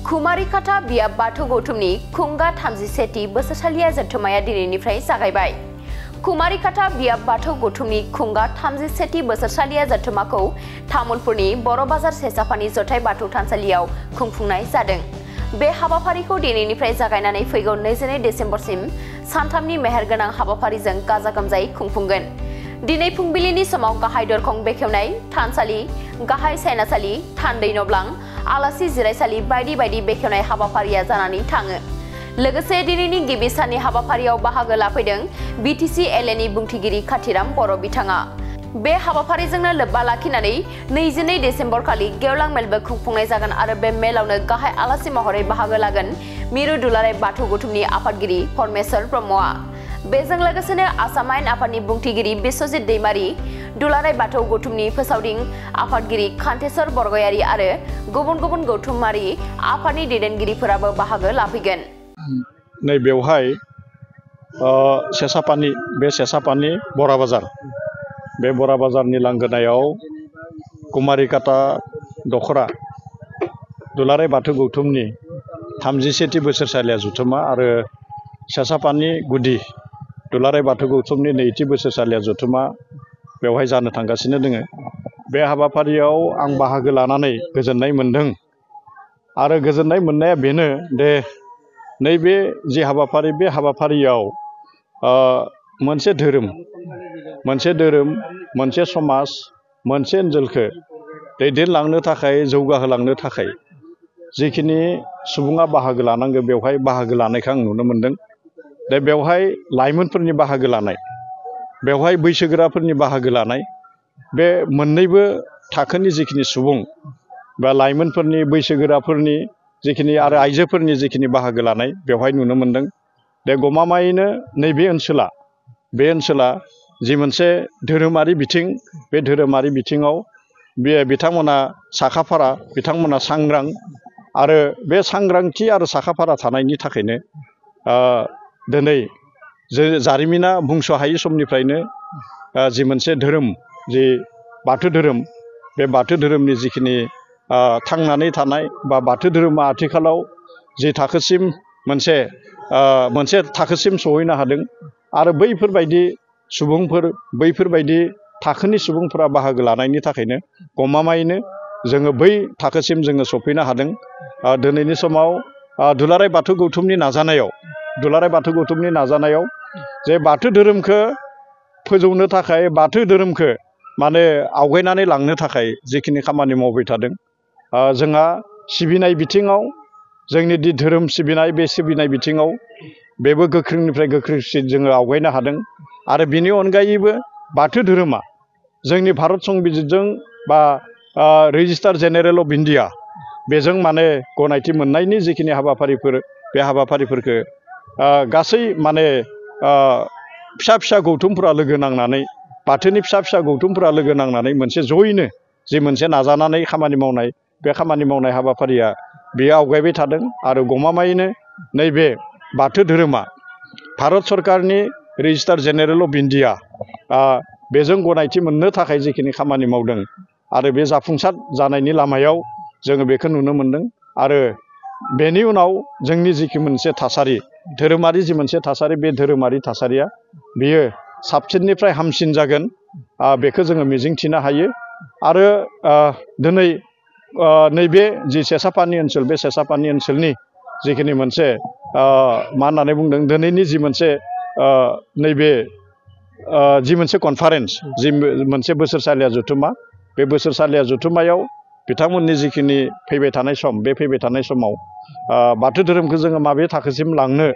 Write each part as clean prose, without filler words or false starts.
कुमारिकाटा बियाब बाथौ गौथुमनि खुंगा 37थि बोसोरसालिया जोबथुमाया दिनैनिफ्राय जागायबाय। कुमारिकाटा बियाब बाथौ गौथुमनि खुंगा 37थि बोसोरसालिया जोबथुमाखौ तामुलपुरनि बर' बाजार सेसाफानि जथाइ बाथौ थानसालियाव खुंफुंनाय जादों। बे हाबाफारिखौ दिनैनिफ्राय जागायनानै फैगौ 22 डिसेम्बरसिम सानथामनि मेहेरगोनां हाबाफारिजों गाजा गोमजायै खुंफुंगोन। दिनै फुंबिलिनि समाव गाहाय दरखं बेखेवनाय, थानसालि, गाहाय सायनासालि, थान्दै नब्लां, आलासि जिरायसालि बायदि बायदि बेखेवनाय हाबाफारिया जानानै थाङो। लोगोसे दिनैनि गिबि साननि हाबाफारियाव बाहागो लाफैदों बिटिसि एलएनि बुंथिगिरि काथिराम बर' बिथाङा। बे हाबाफारिजोंनो लोब्बा लाखिनानै 22 डिसेम्बर खालि गेवलां मेलबो खुंफुंनाय जागोन आरो बे मेलावनो गाहाय आलासि महरै बाहागो लागोन मिरु दुलाराय बाथौ गौथुमनि आफादगिरि परमेश्वर ब्रह्मआ। बेजों लोगोसेनो आसाम आयेन आफादनि बुंथिगिरि बिश्वजित दैमारि, दुलाराय बाथौ गौथुमनि फोसावदिं आफादगिरि खान्थेश्वर बरगयारी आरो गुबुन गुबुन गौथुमारि आफादनि दैदेनगिरिफोराबो बाहागो लाफैगोन। नै बेवहाय सेसापानि बरा बाजार, बे बरा बाजारनि लांगोनायाव कुमारिकाटा दखरा दुलाराय बाथौ गौथुमनि 37थि बोसोरसालिया जथुमा आरो सेसापानि गुदि दुलाराय बाथौ गौथुमनि 2थि बोसोरसालिया जथुमा बेवहाय जानो थांगासिनो दोङो। बे हाबाफारियाव आं बाहागो लानानै गोजोननाय मोनदों आरो गोजोननाय मोननाया बेनो दे नैबे जि हाबाफारि, बे हाबाफारियाव मोनसे धोरोम, मोनसे समाज, मोनसे ओनसोलखौ दैदेनलांनो थाखाय, जौगाहोलांनो थाखाय जिखिनि सुबुङा बाहागो लानांगौ बेवहाय बाहागो लानायखौ आं नुनो मोनदों। दा बेवहाय लाइमोनफोरनि बाहागो लानाय, बेवहाय बैसोगोराफोरनि बाहागो लानाय, बे मोननैबो थाखोनि जिखिनि सुबुं बा लाइमोनफोरनि, बैसोगोराफोरनि जिखिनि आरो आइजोफोरनि जिखिनि बाहागो लानाय बेवहाय नुनो मोनदों। दा गमामायैनो नैबे ओनसोला जि मोनसे धोरोमारि बिथिं, बे धोरोमारि बिथिङाव बिथांमोना साखाफारा, बिथांमोना सांग्रां आरो बे सांग्रांथि आरो साखाफारा थानायनि थाखायनो दिनै जारिमिना बुंस' हायै समनिफ्रायनो जि मोनसे धोरोम, जि बाथौ धोरोम, बे बाथौ धोरोमनि जिखिनि थांनानै थानाय बा बाथौ धोरोमा आथिखालाव जि थाखोसिम मोनसे थाखोसिम सहैनो हादों आरो बैफोरबायदि सुबुंफोर, बैफोरबायदि थाखोनि सुबुंफोरा बाहागो लानायनि थाखायनो गमामायैनो जोङो बै थाखोसिम जोङो सफैनो हादों। दिनैनि समाव दुलाराय बाथौ गौथुमनि नाजानायाव जे बाथौ धोरोमखौ फोजौनो थाखाय, बाथौ धोरोमखौ माने आवगायनानै लांनो थाखाय जिखिनि खामानि मावबाय थादों, जोंहा सिबिनाय बिथिङाव, जोंनि धोरोम सिबिनाय, बे सिबिनाय बिथिङाव बेबो गोख्रोंनिफ्राय गोख्रोंसिन जोङो आवगायनो हादों। आरो बिनि अनगायैबो बाथौ धोरोमा जोंनि भारत संबिजितजों बा रेजिस्टार जेनेरेल अफ इन्डिया बेजों माने गनायथि मोननायनि जिखिनि हाबाफारिफोर, बे हाबाफारिफोरखौ गासै माने फिसा गौथुमफोरा लोगो नांनानै, बाथौनि फिसा गौथुमफोरा लोगो नांनानै मोनसे जयैनो जि मोनसे नाजानानै खामानि मावनाय, बे खामानि मावनाय हाबाफारिया बेयो आवगायबाय थादों। आरो गमामायैनो नैबे बाथौ धोरोमा भारत सरकारनि रेजिस्टार जेनेरेल अफ इन्डिया बेजों गनायथि मोननो थाखाय जिखिनि खामानि मावदों आरो बे जाफुंसार जानायनि लामायाव जोङो बेखौ नुनो मोनदों। आरो बेनि उनाव जोंनि जिखि मोनसे थासारि, धोरोमारि जि मोनसे थासारि, बे धोरोमारि थासारिया बेयो साबसिननिफ्राय हामसिन जागोन, बेखौ जोङो मिजिंथिनो हायो। आरो दिनै नैबे जि सेसापानि ओनसोल, बे सेसापानि ओनसोलनि जिखिनि मोनसे मा होननानै बुंदों, दिनैनि जि मोनसे नैबे जि मोनसे कनफारेन्स, जि मोनसे बोसोरसालिया जथुमा, बे बोसोरसालिया जथुमायाव बिथांमोननि जिखिनि फैबाय थानाय सम, बे फैबाय थानाय समाव बाथौ धोरोमखौ जोङो माबे थाखोसिम लांनो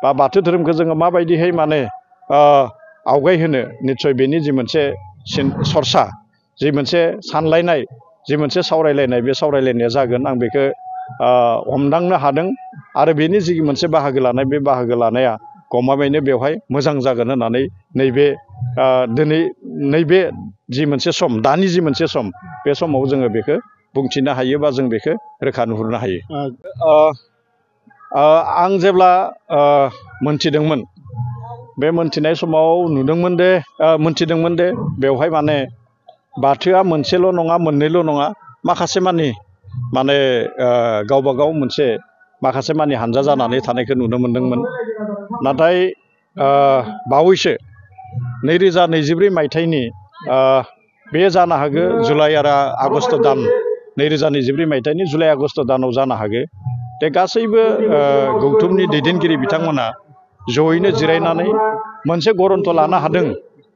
बा बाथौ धोरोमखौ जोङो माबायदिहाय माने आवगायहोनो, निस्सय बेनि जि मोनसे सरसा, जि मोनसे सानलायनाय, जि मोनसे सावरायलायनाय, बे सावरायलायनाया जागोन, आं बेखौ हमदांनो हादों। आरो बेनि जि मोनसे बाहागो लानाय, बे बाहागो लानाया गमामायैनो बेवहाय मोजां जागोन होननानै नैबे जि मोनसे सम, दानि जि मोनसे सम, बे समाव जोङो बेखौ बुंथिनो हायो बा जों बेखौ रोखा नुहुरनो हायो। आं जेब्ला मोनथिदोंमोन, बे मोनथिनाय समाव मोनथिदोंमोन दे बेवहाय माने बाथौआ मोनसेल' नङा, मोननैल' नङा, माखासे मानि माने गावबा गाव मोनसे माखासे मानि हानजा जानानै थानायखौ नुनो मोन्दोंमोन नाथाय बावैसो 2024 मायथाइनि बे जानो हागौ जुलाइ आरो आगस्ट दान 2024 मायथाइनि जुलाइ आगस्ट दानाव जानो हागौ बे गासैबो गौथुमनि दैदेनगिरि बिथांमोना जयैनो जिरायनानै मोनसे गरन्थ लानो हादों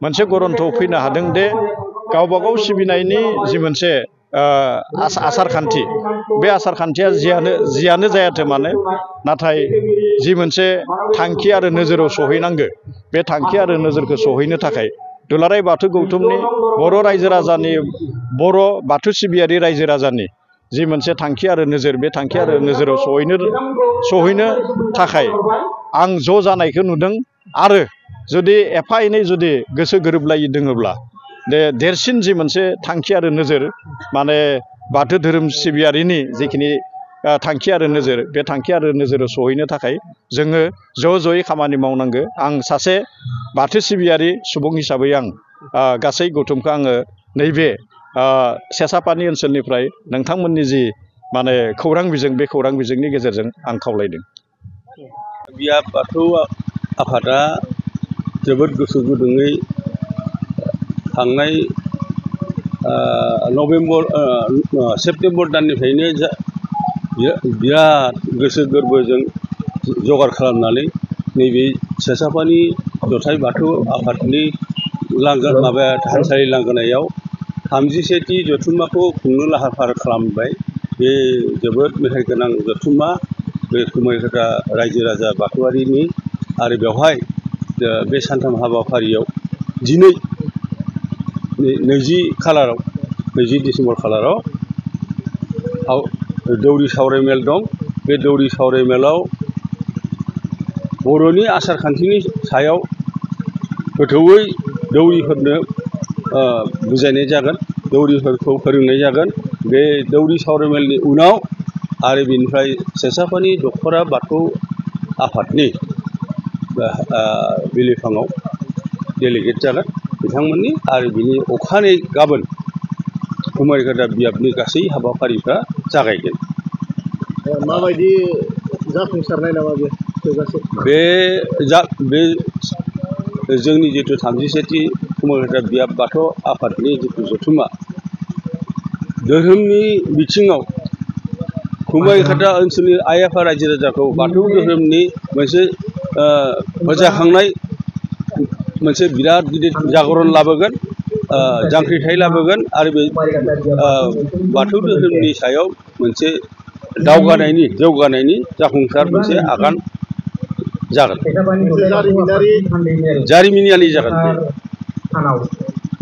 मोनसे गरन्थआव फैनो हादों दे गावबा गाव सिबिनायनि जि मोनसे आसार खान्थि बे आसार खान्थिया जियानो जायाथों मानो नाथाय जि मोनसे थांखि आरो नोजोराव सहैनांगौ बे थांखि आरो नोजोरखौ सहैनो थाखाय दुलाराय बाथौ गौथुमनि बर' रायजो राजानि बर' बाथौ सिबियारि रायजो राजानि जि मोनसे थांखि आरो नोजोर बे थांखि आरो नोजोराव सहैनो थाखाय आं ज' जानायखौ नुदों आरो जुदि एफा एनै जुदि गोसो गोरोबलायि दोङोब्ला देरसिन जि मोनसे थांखि आरो नोजोर माने बाथौ धोरोम सिबियारिनि जिखिनि थांखि आरो नोजोर बे थांखि आरो नोजोराव सहैनो थाखाय जोङो ज' ज'यै खामानि मावनांगौ आं सासे बाथौ सिबियारि सुबुं हिसाबै आं गासै गौथुमखौ आङो नैबे सेसापानि ओनसोलनिफ्राय नोंथांमोननि जि माने खौरां बिजों बे खौरां बिजोंनि गेजेरजों आं खावलायदों। बियाब बाथौ आफादा जोबोद गोसो गुदुङै थांनाय सेप्तेम्बर दाननिफ्रायनो बिराद गोसो गोरबोजों जगार खालामनानै नैबे सेसापानि जथाय बाथौ आफादनि थानसालि लांगोनायाव 37थि जथुम्माखौ खुंनो लाहार फाहार खालामबाय। बे जोबोद मेहेर गोनां जथुम्मा बे कुमारिकाटा रायजो राजा बाथौआरिनि आरो बेवहाय बे सानथाम हाबाफारियाव दिनै 20 डिसेम्बर खालाराव दौरि सावरायमेल दं। बे दौरि सावरायमेलाव बर'नि आसार खान्थिनि सायाव गोथौयै दौरिफोरनो बुजायनाय जागोन दौरिफोरखौ फोरोंनाय जागोन। बे दौरि सावरायमेलनि उनाव आरो बेनिफ्राय सेसापानि दख'रा बाथौ आफादनि बिलिफाङाव डेलिगेट जागोन बिथांमोननि आरो बिनि अखानायै गाबोन कुमारिकाटा बियाबनि गासै हाबाफारिफ्रा जागायगोन। माबायदि जाफुंसारनाय नामा बे थोजासे? बे जोंनि जिथु 37थि कुमारिकाटा बियाब बाथौ आफादनि जिथु जथुम्मा धोरोमनि बिथिङाव कुमारिकाटा ओनसोलनि आइ आफा रायजो राजाखौ बाथौ धोरोमनि मोनसे फोजाखांनाय मोनसे बिराद गिदिर जागरण लाबोगोन जांख्रिथाय लाबोगोन आरो बे बाथौ धोरोमनि सायाव मोनसे जौगानायनि जाफुंसार मोनसे आगान जागोन जारिमिनारि जागोन।